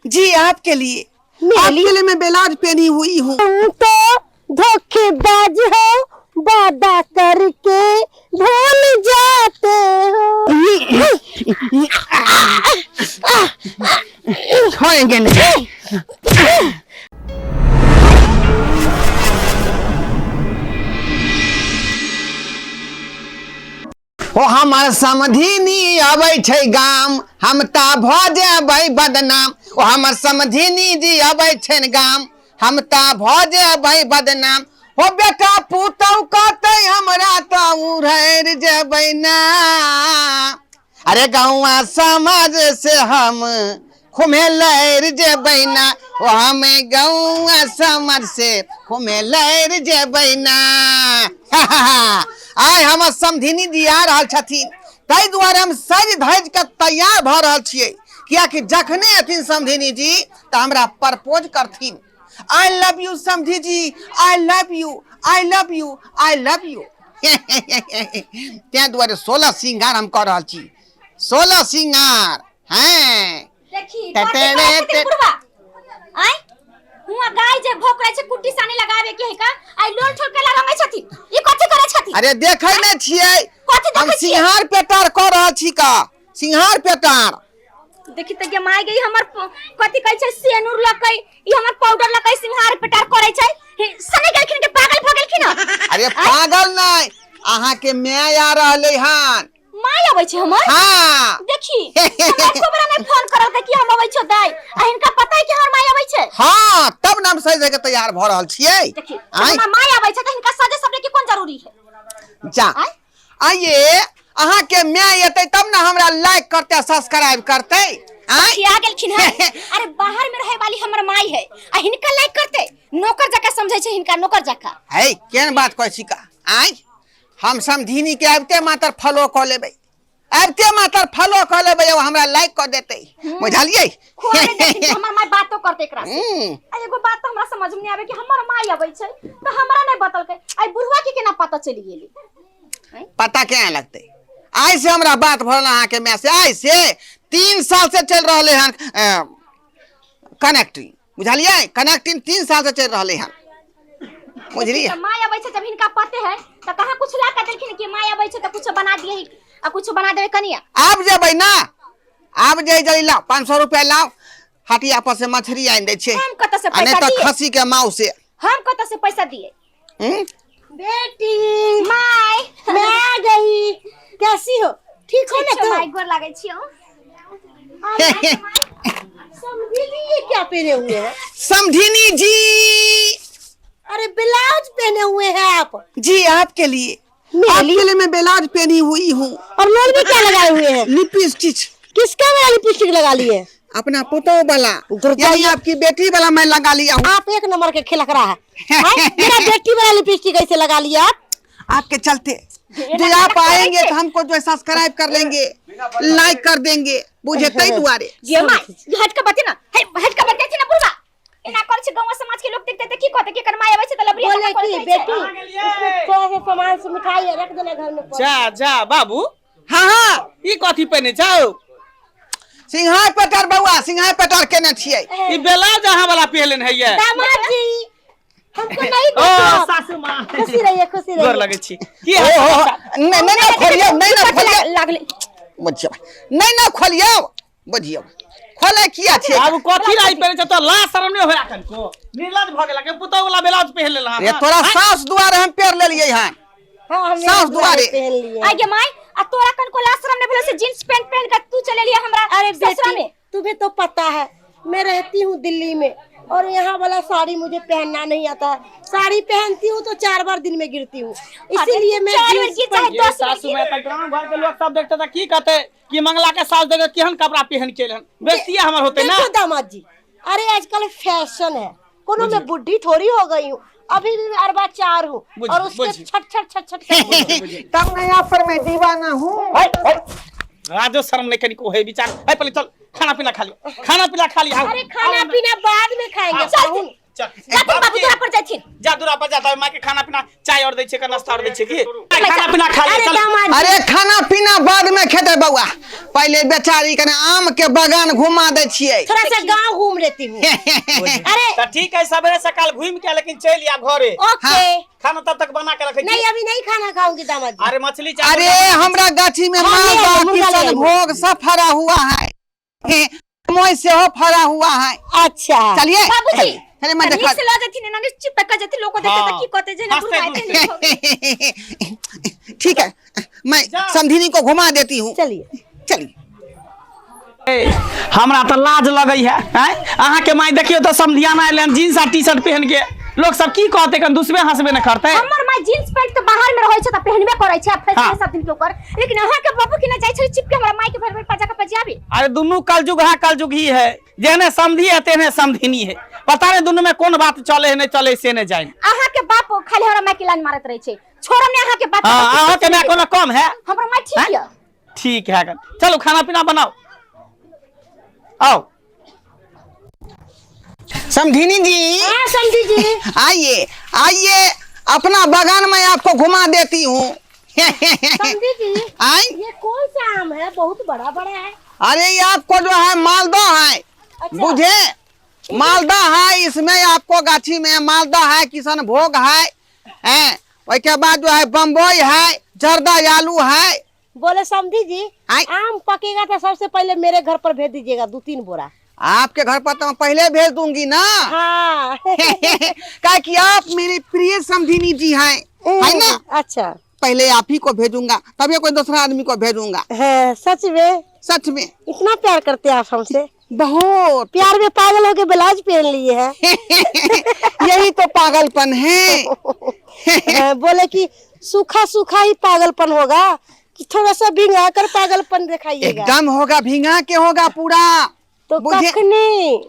जी आपके लिए। मेरे आपके लिए? लिए मैं बेलाज पहनी हुई हूँ। तुम तो धोखेबाज हो, वादा करके भूल जाते हो। छोड़ेंगे नहीं। ओ हमर समधिनी अबै छै गाम, हम ता भऽ जेबै बदनाम। ओ हमर समधिनी जी अबै छै गाम, हम ता भऽ जेबै बदनाम। ओ बेटा पुतहु कहतै हमरा तऽ उड़ैर जेबै ना। अरे गौआ समाज से हम खुमे लैर जेबै ना। ओ हम गौआ समाज से खुमे लैर जेबै ना। आइ हमर समधिनी जी आ रहल छथिन, ताहि दुआरे हम सजि धजि कऽ तैयार भऽ रहल छियै, कियाकि जखने अथिन समधिनी जी तऽ हमरा प्रपोज करथिन। I love you समधी जी, I love you, I love you, I love you. ताहि दुआरे 16 श्रृंगार हम कऽ रहल छी, 16 श्रृंगार। हैं देखी ते कथी ते करै रे छथिन ते। बुढ़वा आय हुआ गाय जे भोकरै छै कुट्टी सानी लगावे के है का आई लोल ठोल के रंगै छथिन, ई कथी करै छथिन? अरे देखै नहि छियै? कथी हम देखै छियै? सिंहार पेटार कऽ रहल छी का, सिंहार पेटार। देखी त गे माय गई, हमर कथी कहै छै सेनुर लकै, ई हमर पाउडर लकै सिंहार पेटार करै छै। हे, सने गेलखिन के पागल भ गेलखिन हन? अरे पागल नहि, अहाँके माय आ रहलै हन। माय अबै छै हमर? हाँ। देखी हमरा एको बेरा नहि फोन करलकै कि हम अबै छौ दाइ, आ हिनका पता है कि हमर माय अबै छै? हाँ, तब ने हम सज धज के तैयार भऽ रहल छियै। देखी आँय? हमर माय अबै छै तऽ हिनका सजे सबरे के कोन जरूरी है? जा आँय? आइए, अहाँके माय एतै तब ने हमरा लाइक करतै, सब्सक्राइब करतै। आँय? खिया गेलखिन है। अरे बाहर में रहे वाली हमर माय है आ हिनका लाइक करते? नौकर जका समझै छै हिनका, नौकर जका। है केहन बात कहै छी का? आँय, हम समधिनी के आबिते मात्र फॉलो कऽ लेबै, आबिते मात्र फॉलो कऽ लेबै, ओ हमरा लाइक कऽ देतै, बुझलियै? खोले देखिन कि हमर माय बातो करते एकरा से। आ एगो बात तऽ हमरा समझ में नहीं आवे कि हमर माय अबै छै तऽ हमरा नहीं बतलकै, आई बुढ़वा के केना पता चलि गेलै? पता केना लगतै? आइ से हमरा बात भरल अहाँके माय से, आइ से 3 साल से चलि रहलै हन कनेक्टिंग, बुझलियै? कनेक्टिंग 3 साल से चलि रहलै हन, बुझलियै? तऽ माय अबै छै जब हिनका पते है तऽ कहाँ कुछ ला के देलखिन कि माय अबै छै तऽ कुछ बना दिए आ कुछ बना देबै कनिया? आब जेबै ना, आब जे जल्दी लाओ 500 रुपया लाओ, हटिया पर से मछली आनि दै छियै। हम कतऽ से आ नहि पैसा तऽ दिए? खस्सी के माउ से। हम कतऽ से पैसा दिए? हम्म? बेटी my मैं आ गई, कैसी हो? ठीक हो ना ठीक छौ तू? माय, गोर लागै छियौ। समझी ये क्या पहने हुए हैं? समधिनी जी। अरे ब्लाउज पहने हुए हैं आप? जी आपके लिए। मेरे आपके लिए? लिए मैं ब्लाउज पहनी हुई हूँ। और लोल में क्या लगाए हुए हैं? लिपस्टिक। किसका वाला लिपस्टिक लगा लिए? अपना पुतोह वाला, दुर्गा यानी आपकी बेटी वाला मैं लगा लिया हूँ। आप एक नंबर के खिलकरा है, हैं? मेरा बेटी वाला लिपस्टिक कैसे लगा लिया आप? आपके चलते जो आप आएंगे तो हमको जो सब्सक्राइब कर लेंगे, लाइक कर देंगे, बुझे तई दुआरे। ये my, ये हट के बते ना, हे हट के बते छी ना बुढ़वा, एना करै छै गांव समाज के लोग देखते त की कहते कि एकर माय अबै छै त लबरी बोले करै कि छै। बेटी इसमें थोड़ा सा सामान से मिठाई है, रख देना घर में पर। जा जा बाबू। हाँ हाँ। ई कथी पहिने छौ? सिंहार पेटर बउआ, सिंहार पेटर केने छियै। ई ब्लाउज अहाँ वाला पहिरलेन है ये? दामाद जी हमको नहीं ओ देखो। सासू माँ, खुशी रहिए, खुशी गोर रहिए। लगै छी। की ओ हाल हो, समाचार? नहीं नहीं नहीं खोलियौ, नहीं नहीं खोलियौ। लागले। बुझियौ, नहीं नहीं खोलियौ, बुझियौ खोले किया छियै? बाबू कथी राइ पहिरे छै तो लाज शरम नहि होया कनको? निर्लज भऽ गेला के पुतोह वाला ब्लाउज पहिर लेला। रे तोरा सास दुआरे हम पेर लेलियै हन। हाँ, हम सास दुआरे। पहन लिए। आई गे my, आ तोरा कनको लाज शरम नहीं भेलो से जींस पैंट पहन के तू चले लिया हमरा अरे ससुरा बेटी में? तुम्हें तो पता है मैं रहती हूँ दिल्ली में और यहाँ वाला साड़ी मुझे पहनना नहीं आता है। साड़ी पहनती हूँ तो 4 बार दिन में गिरती हूँ, इसीलिए मैं 4 बार जीन्स गिर चाहे पहन- ये 10 बार सासू गिर। माँ तऽ गाँव घर के लोग सब देखते तऽ की कहते कि मंगला के सास देखे केहन कपड़ा पहन के एलहन, बेइज्जती हमर होते ना। देखो दामाद जी, अरे आजकल फैशन है, कोनो मैं बुढ़ी थोड़ी हो गई हूँ, अभी भी मैं अरबा 4 हूँ बुझी, और उसके बुझी। छट छट छट छट कर तब मैं यहाँ पर मैं दीवाना हूँ। राजो शर्म नहीं कनिको है विचार है। पहले चल खाना पीना खा लियो, खाना पीना खा लियो। अरे खाना पीना बाद में खाएंगे। चल। पाहुन। चल जाथिन बाबू दूरा पर जाथिन। जा दूरा पर जा, तब माँ के खाना पीना चाय और दै छै, नाश्ता और दै छै की खाना पीना खा लियो। अरे चल। दामाद जी। अरे खाना पीना बाद में खेते बउआ, पहिले बेचारी कने आम के बगान घुमा दै छियै। थोड़ा सा गांव घूम लेती हूँ। अरे तो ठीक है, सवेरे सकाल घूम के लेकिन चल आ घरे। ओके। खाना तब तक बना के रखे। नहीं अभी नहीं खाना खाऊंगी दामाद जी। अरे मछली चावल। अरे हमरा गाछी में हाँ, ले मालदह आइए, मुर्गा ले किशन आइए। भोग सब फरा हुआ है, मोय सेहो फरा हुआ है। अच्छा चलिए बाबूजी चलिए मैं नीक देखा से लऽ जेथिन ना चिपक जेथिन, लोग देखते त की कहते जे ना हंसते बुढ़वा एते नीक हो गेल। ठीक है, मैं समधिनी को घुमा देती हूँ। चलिए चलिए। हमरा तऽ लाज लगै है, आँय? अहाँके माय देखियौ तऽ समधियाना एलै हन जींस आ टी शर्ट पहन के, लोग सब की कहते, कन दुसबे हंसबे न करते। हमर my jeans pant तऽ बाहर में रहै छै तऽ पहनबे करै छै, फैशन हाँ। सब दिन के ओकर, लेकिन अहाँ के बाबू की ना जाइ छै चिपके हमरा माय के भर भर पजा के पजाबी। अरे दुनू कलयुग है, कलयुग ही है, जेहने समधी है तेहने समधिनी है, पता नहीं दुनू में कौन बात चले है नहीं चले से नहीं जाने। अहाँ के बाप खाली हमरा माय के लाइन मारत रहै छै, छोड़म ने अहाँ के बाप। हाँ, अहाँ के माय कोनो कम है? हमरा माय ठीक है। ठीक है, चलो खाना पीना बनाओ आओ। समधिनी जी। हाँ समधी जी। आइए आइए, अपना बगान में आपको घुमा देती हूँ। समधी जी आई। ये कौन सा आम है, बहुत बड़ा बड़ा है। अरे ये आपको जो है मालदा है। अच्छा। बुझे, मालदा है, इसमें आपको गाछी में मालदा है, किशन भोग है, हैं, उसके बाद जो है बम्बई है, जर्दा आलू है। बोले समधी जी आई। आम पकेगा तो सबसे पहले मेरे घर पर भेज दीजिएगा 2-3 बोरा। आपके घर पर तो मैं पहले भेज दूंगी ना। हाँ। क्या कि आप मेरे प्रिय समधिनी जी हैं, है ना? अच्छा। पहले आप ही को भेजूंगा तभी कोई दूसरा आदमी को भेजूंगा। है, सच में? सच में। इतना प्यार करते हैं आप हमसे? बहुत प्यार में पागल होके ब्लाउज पहन लिए हैं। यही तो पागलपन है। बोले कि सूखा सूखा ही पागलपन होगा कि थोड़ा सा भिंगा कर पागलपन दिखाइएगा। एकदम होगा, भिंगा के होगा पूरा। तो कखनी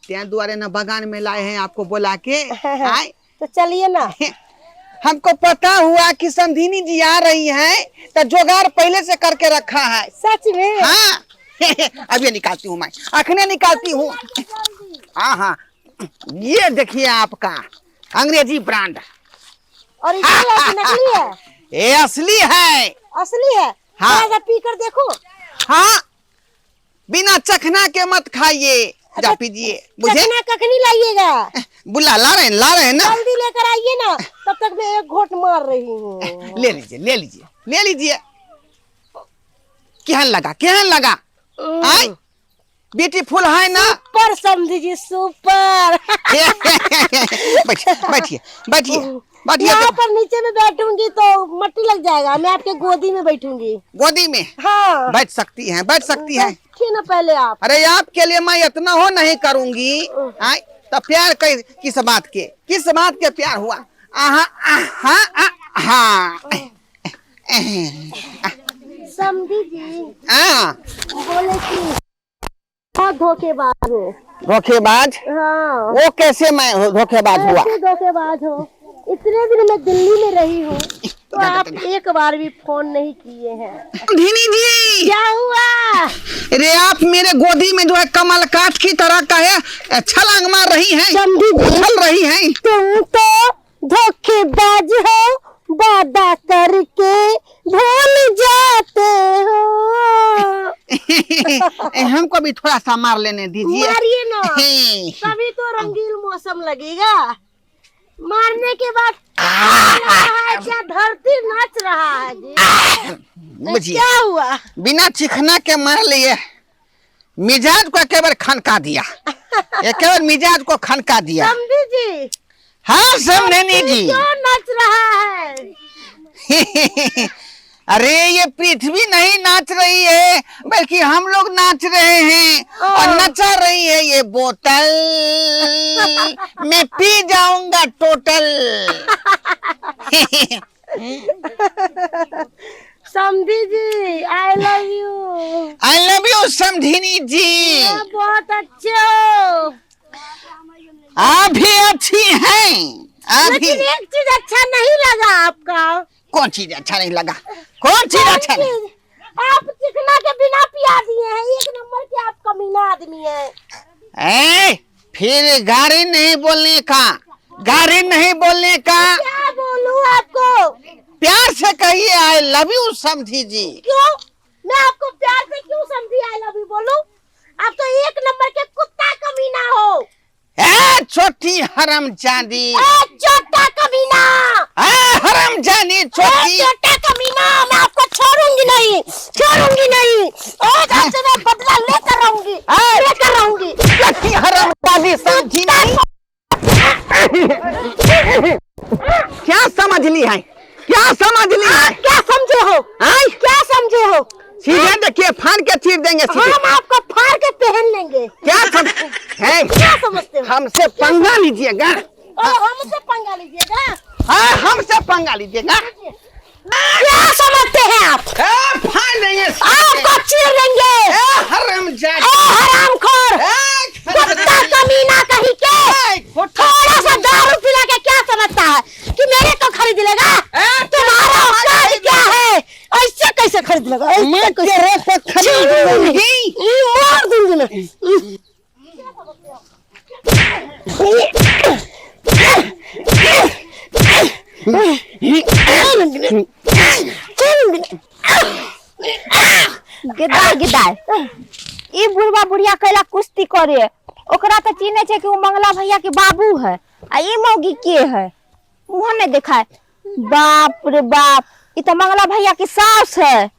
त्या दुआरे ना बगान में लाए हैं आपको बोला के। आए तो चलिए ना। हमको पता हुआ कि समधिनी जी आ रही हैं तो जोगाड़ पहले से करके रखा है। सच में? हाँ। अब ये निकालती हूँ मैं, अखने निकालती हूँ। हाँ हाँ, ये देखिए आपका अंग्रेजी ब्रांड। और ये नकली है? ये असली है। असली है? हाँ। थोड़ा सा पी कर देखो। हाँ, बिना चखना के मत खाइए, जा पीजिए। मुझे चखना कखनी लाइएगा? बुला ला रहे हैं, ला रहे हैं ना, जल्दी लेकर आइए ना, तब तक मैं एक घोट मार रही हूँ। ले लीजिए ले लीजिए ले लीजिए। केहन लगा, केहन लगा? आई ब्यूटीफुल है ना? सुपर समझी जी, सुपर। बैठिए बैठिए बैठिए बैठिए। यहाँ पर नीचे में बैठूंगी तो मट्टी लग जाएगा, मैं आपके गोदी में बैठूंगी। गोदी में? हाँ। बैठ सकती हैं, बैठ सकती हैं। बैठिए ना पहले आप। अरे आपके लिए मैं इतना हो नहीं करूंगी। आय तो प्यार किस बात के, किस बात के प्यार हुआ? आहा आहा आहा। समझी जी। हाँ। बोले कि बहुत धोखेबाज हो। धोखेबाज? हाँ। वो कैसे मैं धोखेबाज हुआ? कैसे धोखेबाज हो? इतने दिन मैं दिल्ली में रही हूँ तो आप एक बार भी फोन नहीं किए हैं। धीनी जी क्या हुआ? अरे आप मेरे गोदी में जो है कमल काठ की तरह का है छलांग मार रही हैं, समझी जी। उछल रही हैं। तुम तो धोखेबाज हो, वादा करके भूल जाते हो। हमको भी थोड़ा सा मार लेने दीजिए। मारिए ना, तभी तो रंगीन मौसम लगेगा। मारने के बाद है क्या धरती नाच रहा है जी। बुझिए क्या हुआ? बिना चिखना के मार लिए, मिजाज को एक बार खनका दिया, एक बार मिजाज को खनका दिया। समझी जी। हाँ समझनी जी। क्यों नाच रहा है? अरे ये पृथ्वी नहीं नाच रही है, बल्कि हम लोग नाच रहे हैं और नचा रही है ये बोतल। मैं पी जाऊंगा टोटल। समधी जी I love you. I love you समधिनी जी। आप बहुत अच्छे हो। आप भी अच्छी हैं। आप भी। लेकिन एक चीज अच्छा नहीं लगा आपका। कौन चीज अच्छा नहीं लगा? कौन चीज अच्छा नहीं? आप चिकना के बिना पिया दिए हैं, एक नंबर के आप कमीना आदमी है। ए, फिर गाड़ी नहीं बोलने का, गाड़ी नहीं बोलने का। क्या बोलूं आपको? प्यार से कहिए I love you समधी जी। क्यों? मैं आपको प्यार से छोटी हरामजादी। ए छोटा कमीना, ए हरामजादी ए छोटी। छोटा कमीना, मैं आपको छोड़ूंगी नहीं, छोड़ूंगी नहीं। आज आपसे मैं बदला लेकर रहूंगी, लेकर रहूंगी। छोटी हरामजादी समझी नहीं। क्या समझ ली है, क्या समझ ली है? आप क्या समझे हो? आय? क्या समझे हो? सीधे देखिए फाड़ के चीर देंगे सीधे। हम आपको फाड़ के पहन लेंगे। क्या सम... है? क्या समझते हो? हमसे पंगा लीजिएगा। और हमसे पंगा लीजिएगा। हाँ, हमसे पंगा लीजिएगा। क्या समझते हैं आप? ए, फाड़ देंगे सीधे। आपको चीर देंगे। ए, हरामजादी। ए हरामखोर, ए, कुत्ता कमीना कहीं के। ए, कुत्ता। थोड़ा सा दारू पिला के क्या समझता है कि मेरे को खरीद लेगा? ए, तुम्हारा औकात क्या है? ऐसे कैसे खरीद लेगा? ऐसे मैं कैसे? तेरे को खरीद लूंगी। मार दूंगी मैं। गिदाय गिदाय, ई बुढ़वा बुढ़िया कैला कुश्ती करे, ओकरा तो चिन्हे छै कि उ मंगला भैया के बाबू है, आ ई मौगी के है मुँह नहीं देखाय। बाप रे बाप, ई तो मंगला भैया के सास है।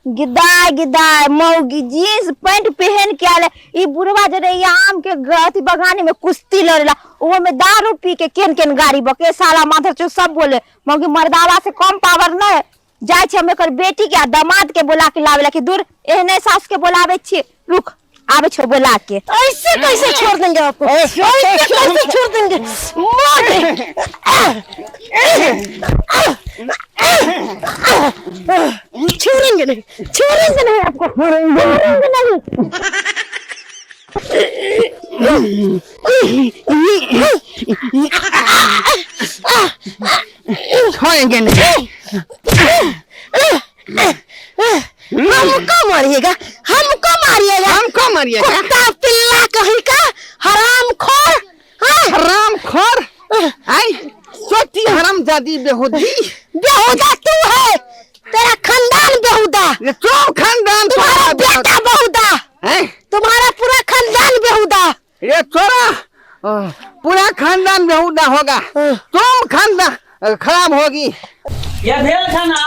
गिदाय गिदाय मौगी जींस पैंट पहन के आले, ई बुढ़वा जे रहे आम के अथी बगानी में कुश्ती लड़ेला, ओहो में दारू पी के केन केन गाड़ी बके साला माधर चो सब बोले मौगी मर्दावा से कम पावर नहीं जाय छै। हम एकर बेटी के आ दामाद के बोला के लावे ला कि दूर एहने सास के बोलावे छी, रुक आवे छो बोला के। ऐसे कैसे छोड़ देंगे आपको? ऐसे कैसे छोड़ देंगे? मार दे। छोड़ेंगे नहीं, छोड़ेंगे नहीं आपको, छोड़ेंगे नहीं। छोड़ेंगे नहीं। हमको मारिएगा, हमको मारिएगा, हमको मारिएगा। कुत्ता पिल्ला कहीं का हरामखोर। हाँ? हरामखोर। आई छोटी हरामजादी बेहुदी। बेहुदा तू है, तेरा खानदान बेहुदा। ये तो खानदान तुम्हारा तुम्हारा बेटा बेहुदा है, तुम्हारा पूरा खानदान बेहुदा। ये तोरा पूरा खानदान बेहुदा होगा, तुम खानदान खराब होगी। ये भेल खाना?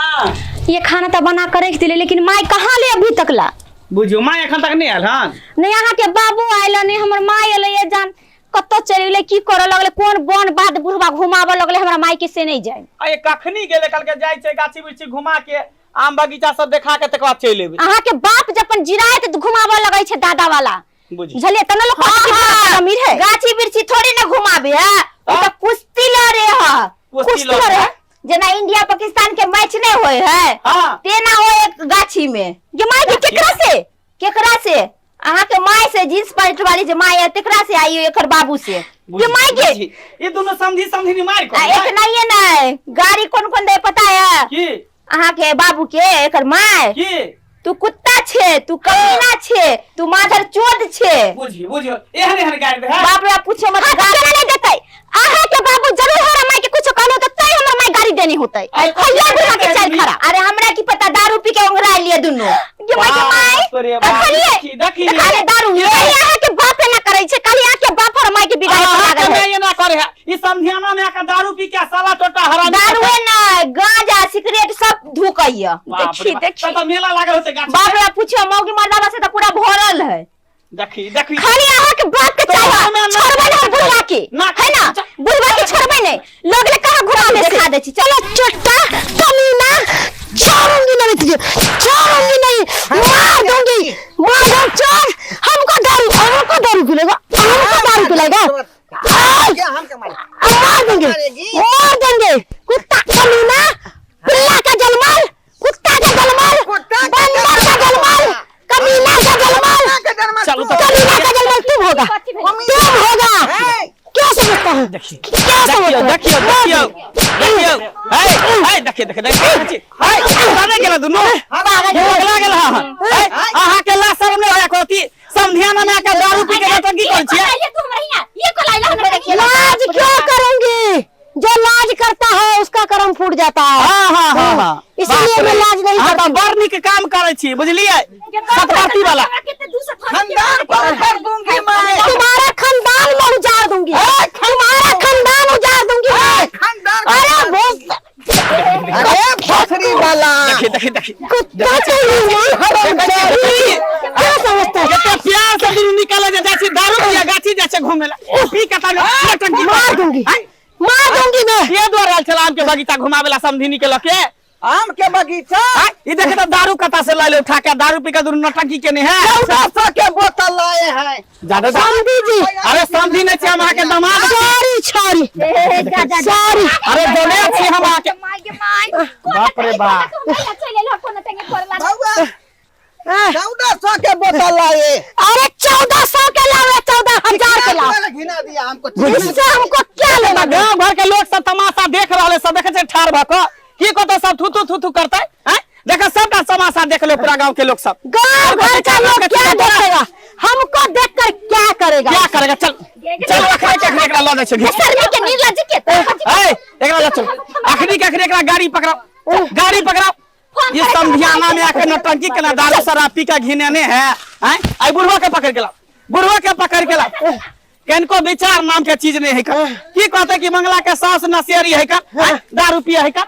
ये खाना तो बना कर रख दिले, लेकिन माई कहाँ ले अभी तक ला? बुझियो माई एखन तक नहीं आयल हन। नहीं अहाँ के बाबू आयल नहीं, हमर माई एलै ये जान कतौ चलि गेलै, की करऽ लगलै, कोन बन बाध बुढ़वा घुमाबऽ लगलै, हमरा माई के से नहीं जाए। अरे कखनी गेलै? कल के जाइ छै गाछी वृक्षी घुमा के आम बगीचा सब देखा के तकर बाद चलि एबै। अहाँ के बाप जब जिरायत घुमाबऽ लगै छै दादा वाला, बुझी बुझलियै तब ने लोग कहत कि अमीर है। गाछी वृक्षी थोड़ी ना घुमाबे है, ओ त कुश्ती लड़े है, कुश्ती लड़े है। जेना इंडिया पाकिस्तान के मैच नहीं होए है तेना हो एक गाछी में। ये माई के केकरा से, केकरा से? अहाँ के my से, जींस पैंट वाली जे my है तेकरा से आई एकर बाबू से। ये माई के ये दोनों समझी समझी नहीं मार को एक नहीं है नहीं गाड़ी कौन कौन दे पता है की अहाँ के बाबू के एकर my की? तू कुत्ता छे, तू कमीना छे, तू माधर चोद छे। बुझी बुझियो एहन एहन गाड़ी दे है। बाप रे पूछो मत, गाड़ी नहीं देतै। अहाँ के बाबू जरूर हमरा माई के कुछ कहलो त तै हमरा माई गाड़ी देनी होतै। खैया बुढ़ा के चल खड़ा। अरे हमरा की पता दारू पी के ओंघरा लिए दुनू। ये माई के माई बाप रे बाप, देखलिए देखी, देखी। खाली दारू ये अहाँ के बाप एना करै छै, खाली अहाँ के बाप और माई के बिगाड़े अहाँ लागल के है। माई एना करे है। ई समधियाना में आके दारू पी के साला टोटा हरामी दारू नै गांजा सिगरेट सब धुकैया। बाप रे देखी बाप, देखी तब तो मेला लागल होतै गाछी। बाप रे पूछियो मौगी मर्दावा से त पूरा भरल है। देखी देखी खाली अहाँ के बाप के तो चाहे हमें ना- छोड़बै नहीं बुढ़वा के, ना- है ना? बुढ़वा के छोड़बै नहीं, लोग ले कहाँ घुमा के देखा दै छी। चलो चट्टा कमीना, छोड़ूंगी नहीं तुझे, छोड़ूंगी नहीं, मार दूंगी, मार दूंगी, चल। हमको दारू, हमको दारू पिलेगा, हमको दारू पिलेगा। क्या हम क्या मारे? मार देंगे, मार देंगे। कुत्ता कमीना, पिल्ला का जलमाल, कुत्ता का जलमाल, कुत्ता का बंदर का जलमाल, कमीना का जलमाल, चलू तो कमीना का जलमाल तुम होगा, तुम होगा। क्या समझता है? देखिए क्या समझता है? देखियो देखियो देखियो हे हे देखियो देखियो देखियो हे कने गेल दुनू पगला गेल हन। हे अहाँ के ला शर्म नहीं होया कोती समधियाना में आके दारू पी के नौटंकी करै छियै। लाज क्यों करूंगी? जो लाज करता है उसका कर्म फूट जाता है। हाँ हाँ हाँ हाँ, इसीलिए मैं लाज नहीं अहाँ करती। तऽ बड़ नीक काम करै छी बुझलियै, सतपाती वाला। खानदान पर कर दूंगी मैं, तुम्हारा खानदान मैं उजाड़ दूंगी, तुम्हारा बगीचा घुमावेला समधिनी के लके? आम के बगीचा? आय, ई देखे तो दारू कता से लाले उठा के दारू पी के दुनू नटंकी केने है। 1400 के बोतल लाए हैं। ज्यादा समधी जी। अरे समधी नहीं छी, हम अहाँके दामाद छी। सॉरी सॉरी ए, जा, जा, जा। सॉरी। अरे बोले छी हम अहाँके। My गे my. बाप रे बाप। चलि एलह कोनो तंगे पड़ला। बउआ, 1400 के बोतल लाए। अरे 1400 के लाओ, 14,000 के लाओ। घिना दिया हमको। इससे हमको क्या लेना देना? गांव भर के लोग सब तमाशा देख रहल है, सब देखे छै ठाढ़ भऽ कऽ की कहतै, सब थू थू थू थू करतै हैं? देख सबटा तमाशा देख लो पूरा गांव के लोग सब। गांव भर का लोग क्या देखेगा? हमको देखकर क्या करेगा? क्या करेगा? चल चल, अखनी के अखनी एकरा लऽ जाइ छै घीच। शर्मी के निर्लज के ए, एकरा लऽ चल, अखनी के अखनी एकरा गाड़ी पकड़ाओ, गाड़ी पकड़ाओ। ये समधियाना में आके नौटंकी केना दारू शराब पी के घिनेने है हैं? आई बुढ़वा के पकड़ के लाओ, बुढ़वा के पकड़ के लाओ। किनको विचार नाम के चीज नहीं है का। की कहते कि मंगला के सास नशेड़ी है का, हैं? दारू पिए है का?